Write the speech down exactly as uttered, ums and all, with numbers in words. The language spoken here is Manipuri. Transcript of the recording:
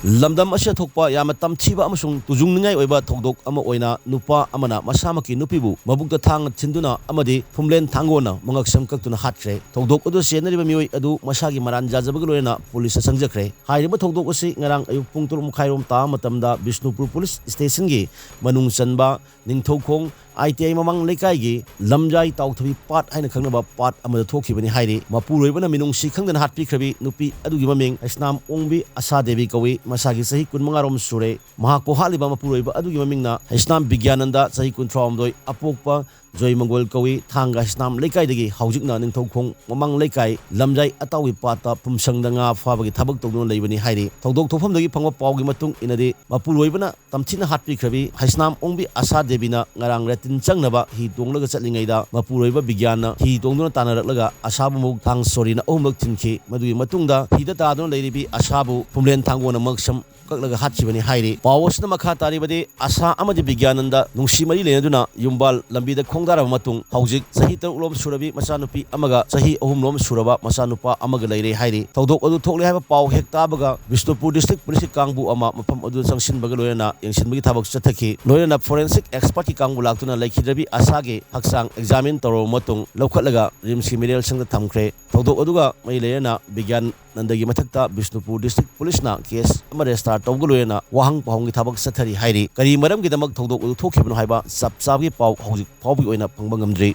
ꯂꯝꯗꯝ ꯑꯁꯤꯗ ꯊꯣꯛꯄ ꯌꯥꯝꯅ ꯇꯝꯊꯤꯕ ꯑꯃꯁꯨꯡ ꯇꯨꯖꯨꯡꯅꯤꯡꯉꯥꯏ ꯑꯣꯏꯕ ꯊꯧꯗꯣꯛ ꯑꯃ ꯑꯣꯏꯅ ꯅꯨꯄꯥ ꯑꯃꯅ ꯃꯁꯥꯃꯛꯀꯤ ꯅꯨꯄꯤꯕꯨ ꯃꯕꯨꯛꯇ ꯊꯥꯡꯅ ꯊꯤꯟꯗꯨꯅ ꯑꯃꯗꯤ ꯐꯨꯝꯂꯦꯟ ꯊꯥꯡꯒꯣꯟꯅ ꯃꯉꯛꯁꯝ ꯀꯛꯇꯨꯅ ꯍꯥꯠꯈ꯭ꯔꯦ꯫ ꯊꯧꯗꯣꯛ ꯑꯗꯨ ꯆꯦꯟꯅꯔꯤꯕ ꯃꯤꯑꯣꯏ ꯑꯗꯨ ꯃꯁꯥꯒꯤ ꯃꯔꯥꯟ ꯌꯥꯖꯕꯒ ꯂꯣꯏꯅꯅ ꯄꯨꯂꯤꯁꯇ ꯆꯪꯖꯈ꯭ꯔꯦ꯫ ꯍꯥꯏꯔꯤꯕ ꯊꯧꯗꯣꯛ ꯑꯁꯤ ꯉꯔꯥꯡ ꯑꯌꯨꯛ ꯄꯨꯡ ꯇꯔꯨꯛ ꯃꯈꯥꯏꯔꯣꯝ ꯇꯥꯕ ꯃꯇꯝꯗ ꯕꯤꯁꯅꯨꯄꯨꯔ ꯄꯨꯂꯤꯁ ꯁ꯭ꯇꯦꯁꯟꯒꯤ ꯃꯅꯨꯡ ꯆꯟꯕ ꯅꯤꯡꯊꯧꯈꯣꯡ ꯑꯥꯏ ꯇꯤ ꯑꯥꯏ ꯃꯃꯥꯡ ꯂꯩꯀꯥꯏꯒꯤ ꯂꯝꯖꯥꯏ ꯇꯥꯎꯊꯕꯤ ꯄꯥꯠ ꯍꯥꯏꯅ ꯈꯪꯅꯕ ꯄꯥꯠ ꯑꯃꯗ ꯊꯣꯛꯈꯤꯕꯅꯤ ꯍꯥꯏꯔꯤ꯫ ꯃꯄꯨꯔꯣꯏꯕꯅ ꯃꯤꯅꯨꯡꯁꯤ ꯈꯪꯗꯅ ꯍꯥꯠꯄꯤꯈ꯭ꯔꯕꯤ ꯅꯨꯄꯤ ꯑꯗꯨꯒꯤ ꯃꯃꯤꯡ ꯍꯩꯁꯅꯥꯝ ꯑꯣꯡꯕꯤ ꯑꯁꯥ ꯗꯦꯕꯤ ꯀꯧꯏ꯫ ꯃꯁꯥꯒꯤ ꯆꯍꯤ ꯀꯨꯟꯃꯉꯥꯔꯣꯝ ꯁꯨꯔꯦ꯫ ꯃꯍꯥꯛꯄꯨ ꯍꯥꯠꯂꯤꯕ ꯃꯄꯨꯔꯣꯏꯕ ꯑꯗꯨꯒꯤ ꯃꯃꯤꯡꯅ ꯍꯩꯁꯅꯥꯝ ꯕꯤꯒ꯭ꯌꯥꯅꯟꯗ, ꯆꯍꯤ ꯀꯨꯟꯊ꯭ꯔꯥꯍꯨꯝꯗꯣꯏ, ꯑꯄꯣꯛꯄ ꯖꯣꯏꯃꯪꯒꯣꯜ ꯀꯧꯏ꯫ ꯊꯥꯡꯒ ꯍꯩꯁꯅꯥꯝ ꯂꯩꯀꯥꯏꯗꯒꯤ ꯍꯧꯖꯤꯛꯅ ꯅꯤꯡꯊꯧꯈꯣꯡ ꯃꯃꯥꯡ ꯂꯩꯀꯥꯏ ꯂꯝꯖꯥꯏ ꯑꯇꯥꯎꯕꯤ ꯄꯥꯠꯇ ꯄꯨꯝꯁꯪꯗ ꯉꯥ ꯐꯥꯕꯒꯤ ꯊꯕꯛ ꯇꯧꯗꯨꯅ ꯂꯩꯕꯅꯤ ꯍꯥꯏꯔꯤ꯫ ꯊꯧꯗꯣꯛ ꯊꯣꯛꯐꯝꯗꯒꯤ ꯐꯪꯕ ꯄꯥꯎꯒꯤ ꯃꯇꯨꯡ ꯏꯟꯅꯗꯤ, ꯃꯄꯨꯔꯣꯏꯕꯅ ꯇꯝꯊꯤꯅ ꯍꯥꯠꯄꯤꯈ꯭ꯔꯕꯤ ꯍꯩꯁꯅꯥꯝ ꯑꯣꯡꯕꯤ ꯑꯁꯥ ꯗꯦꯕꯤꯅ ꯉꯔꯥꯡ ꯔꯦꯇꯤꯟ ꯆꯪꯅꯕ ꯍꯤ ꯇꯣꯡꯂꯒ ꯆꯠꯂꯤꯉꯩꯗ, ꯃꯄꯨꯔꯣꯏꯕ ꯕꯤꯒ꯭ꯌꯥꯟꯅ ꯍꯤ ꯇꯣꯡꯗꯨꯅ ꯇꯥꯟꯅꯔꯛꯂꯒ ꯑꯁꯥꯕꯨ ꯃꯕꯨꯛ ꯊꯥꯡ ꯁꯣꯔꯤꯅ ꯑꯍꯨꯝꯂꯛ ꯊꯤꯟꯈꯤ꯫ ꯃꯗꯨꯒꯤ ꯃꯇꯨꯡꯗ ꯍꯤꯗ ꯇꯥꯗꯨꯅ ꯂꯩꯔꯤꯕꯤ ꯑꯁꯥꯕꯨ ꯐꯨꯝꯂꯦꯟ ꯊꯥꯡꯒꯣꯟꯅ ꯃꯉꯛꯁꯝ ꯀꯛꯂꯒ ꯍꯥꯠꯈꯤꯕꯅꯤ ꯍꯥꯏꯔꯤ꯫ ꯄꯥꯎ ꯑꯁꯤꯅ ꯃꯈꯥ ꯇꯥꯔꯤꯕꯗꯤ, ꯑꯁꯥ ꯑꯃꯗꯤ ꯕꯤꯒ꯭ꯌꯥꯅꯟꯗ ꯅꯨꯡꯁꯤ ꯃꯔꯤ ꯂꯩꯅꯗꯨꯅ ꯌꯨꯝꯕꯥꯜ ꯂꯝꯕꯤꯗ ꯈꯣꯡꯗꯥꯔꯕ ꯃꯇꯨꯡ, ꯍꯧꯖꯤꯛ ꯆꯍꯤ ꯇꯔꯨꯛꯂꯣꯝ ꯁꯨꯔꯕꯤ ꯃꯆꯥꯅꯨꯄꯤ ꯑꯃꯒ ꯆꯍꯤ ꯑꯍꯨꯝꯂꯣꯝ ꯁꯨꯔꯕ ꯃꯆꯥꯅꯨꯄꯥ ꯑꯃꯒ ꯂꯩꯔꯦ ꯍꯥꯏꯔꯤ꯫ ꯊꯧꯗꯣꯛ ꯑꯗꯨ ꯊꯣꯛꯂꯦ ꯍꯥꯏꯕ ꯄꯥꯎ ꯍꯦꯛ ꯇꯥꯕꯒ ꯕꯤꯁꯅꯨꯄꯨꯔ ꯗꯤꯁꯇ꯭ꯔꯤꯛ ꯄꯨꯂꯤꯁꯀꯤ ꯀꯥꯡꯕꯨ ꯑꯃ ꯃꯐꯝ ꯑꯗꯨꯗ ꯆꯪꯁꯤꯟꯕꯒ ꯂꯣꯏꯅꯅ ꯌꯦꯡꯁꯤꯟꯕꯒꯤ ꯊꯕꯛ ꯆꯠꯊꯈꯤ꯫ ꯂꯣꯏꯅꯅ ꯐꯣꯔꯦꯟꯁꯤꯛ ꯑꯦꯛꯁꯄꯔꯠꯀꯤ ꯀꯥꯡꯕꯨ ꯂꯥꯛꯇꯨꯅ ꯂꯩꯈꯤꯗ꯭ꯔꯕꯤ ꯑꯁꯥꯒꯤ ꯍꯛꯆꯥꯡ ꯑꯦꯛꯖꯥꯃꯤꯟ ꯇꯧꯔꯕ ꯃꯇꯨꯡ ꯂꯧꯈꯠꯂꯒ ꯔꯤꯝꯁꯀꯤ ꯃꯤꯔꯦꯜꯁꯪꯗ ꯊꯝꯈ꯭ꯔꯦ꯫ ꯊꯧꯗꯣꯛ ꯑꯗꯨꯒ ꯃꯔꯤ ꯂꯩꯅꯅ ꯕꯤꯒ꯭ꯌꯥꯟ ꯅꯟꯗꯒꯤ ꯃꯊꯛꯇ ꯕꯤꯁꯅꯨꯄꯨꯔ ꯗꯤꯁꯇ꯭ꯔꯤꯛ ꯄꯨꯂꯤꯁꯅ ꯀꯦꯁ ꯑꯃ ꯔꯦꯖꯤꯁꯇꯥꯔ ꯇꯧꯕꯒ ꯂꯣꯏꯅꯅ ꯋꯥꯍꯪ ꯄꯥꯎꯍꯪꯒꯤ ꯊꯕꯛ ꯆꯠꯊꯔꯤ ꯍꯥꯏꯔꯤ꯫ ꯀꯔꯤ ꯃꯔꯝꯒꯤꯗꯃꯛ ꯊꯧꯗꯣꯛ ꯑꯗꯨ ꯊꯣꯛꯈꯤꯕꯅꯣ ꯍꯥꯏꯕ ꯆꯞ ꯆꯥꯕꯒꯤ ꯄꯥꯎ ꯍꯧꯖꯤꯛ ꯐꯥꯎꯕꯒꯤ ꯑꯣꯏꯅ ꯐꯪꯕ ꯉꯝꯗ꯭ꯔꯤ꯫